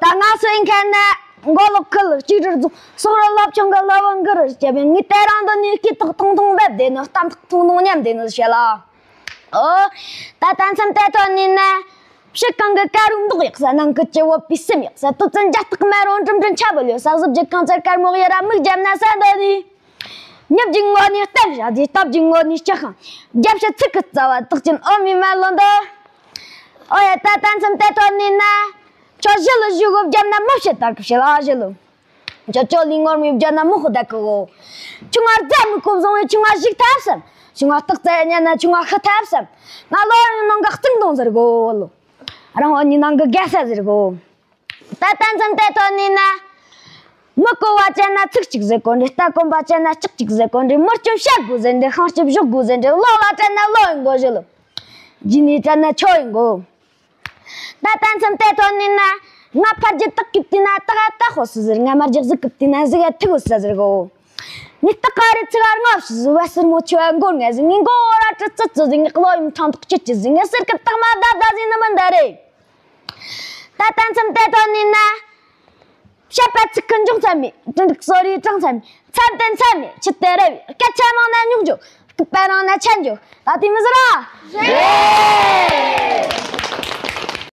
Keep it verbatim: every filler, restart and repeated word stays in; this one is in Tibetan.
ད་ང་སུ་ཡིན་མཁན་ནི་མགོ་ལོག་ཁུལ་གཅིག་སྒྲིལ་རྫོང་སོག་རི་ལབ་ཆུང་གི་ལ་བུ་འགུ་རུ་སྐྱེས་པའི། ངས་དེ་རིང་འདི་ནས་སྐད་ཐོག་ཐུང་ཐུང་བབས་བསྡད་ནི། གཏམ་ཐོག་ཐུང་ཐུང་ཉམས་བསྡད་ནི་བཤད་ལ། ཨོ། ད་ལྟ་མཚམས་དེ་ཐོན་ནས་ན། ཕྱི་གང་གི་དཀར་རུ་མདོག་ཡག་ས། ནང་གི་སྤྱི་བོ་པི་སེམས་ཡག་ས། དུ་བཙན་རྒྱ་སྟག་མ་རོ་འགྲིམ་འགྲིམ་ཆ་བུ་ལུ་ས། གཟི་བརྗིད་གང་ཚར་དཀར་མོ་ཡི་ར་མིག་རྒྱབ་ན་ས་འདི་ནས། ཉིབ་ཀྱི་ངོ་ནས་གཏམ་བཞག་དེ། སྟབས་ཀྱི་ངོ་ནས་སྤྱི་ཁང་། རྒྱབ་ཤ་ཚིག་གི་རྩ་བ་དག་ཅན་ཨོ་མི་མ་ལོ་འདི། ཨོ་ཡ། ད་ལྟ་མཚམས་དེ་ཐོན་ནས་ན། ཁྱོད་ཞི་ལུ་ཞུ་གོ་བརྒྱབ་ན་མི་བཤད་དར་གི་བཤད་ལ་ཞི་ལུ། ཅོ་ཅོ་ལི་ངོར་མི་བརྒྱབ་ན་མི་ཁོ་བདག་གི་གོ། ཆུང་ང་རྫ་མི་ཀོ་བཟང་བའི་ཆུང་ང་ཞིག་ཐབས་སམ། ཆུང་ང་སྟག་རྩེ་ཉན་ན་ཆུང་ང་ཤི་ཐབས་སམ། ང་ལོ་རིང་ནང་གི་གཙུག་འདོང་ཟེར་གོ་ལོ། རང་ཧོ་ཉི་ནང་གི་རྒྱལ་ས་ཟེར་གོ། ད་ལྟ་མཚམས་དེ་ཐོན་ནས་ན། མི་གོ་བ་ཅན་ན་ཚིག་གཅིག་ཟེར་གོ་འདྲི། རྟ་གོན་པ་ཅན་ན་ལྕགས་གཅིག་ཟེར་གོ་འདྲི། མི་སྐྱོན་བཤད་དགོས་ཟེར་འདྲི། ཤིང་སྐྱོན་བཞོག་དགོས་ཟེར་འདྲི། ལོ་ལ་ཅན་ན་ལོ་ཡིན་གོ་ཞི་ལུ། ཇི་ནས་ཅན་ན་ཆོ་ཡིན་གོ། ད་ལྟ་མཚམས་དེ་ཐོན་ནས་ན། ང་ཕར་རྒྱུ་སྟག་གི་དུས་ན་སྟག་ཨ་སྟག་ཧོ་སུ་ཟེར། ང་མར་རྒྱུ་གཟིག་གི་དུས་ན་གཟིག་ཨ་ཐུག་ཧོ་སུ་ཟེར་གོ། ངས་སྟག་ཨ་རི་ཚིག་ཨ་ལྔ་ཤི་ཟིག་བ་སེར་མོ་ཆུ་ཨ་མགོ་ལྔ་ཟིག་ངས་མགོ་ཨོ་ར་ཏྲི་ཙི་ཙི་ཟིག་ངས་གློ་ཡུམ་ཁྲང་ཐོག་ཅི་ཅི་ཟིག་ངས་ཟེར་གི་སྟག་མ་བདའ་བདའ་ཟིག་ནི་མི་འདི་རེད། ད་ལྟ་མཚམས་དེ་ཐོན་ནས་ན། བཤད་པ་ཚིག་གི་འབྱུང་ཚད་མེད། དྲིན་རིག་གསོ་རེས་གྲངས་ཚད་མེད། མཚམས་དེ་མཚམས་མེད། ཆུ་དེ་རེ་བའི་སྐད་ཆ་མང་ན་རྙོག་འཇོག་སྐུད་པ་རིང་ན་ཆད་འཇོག་ད་དེ་མི་ཟེར་ར། རེད།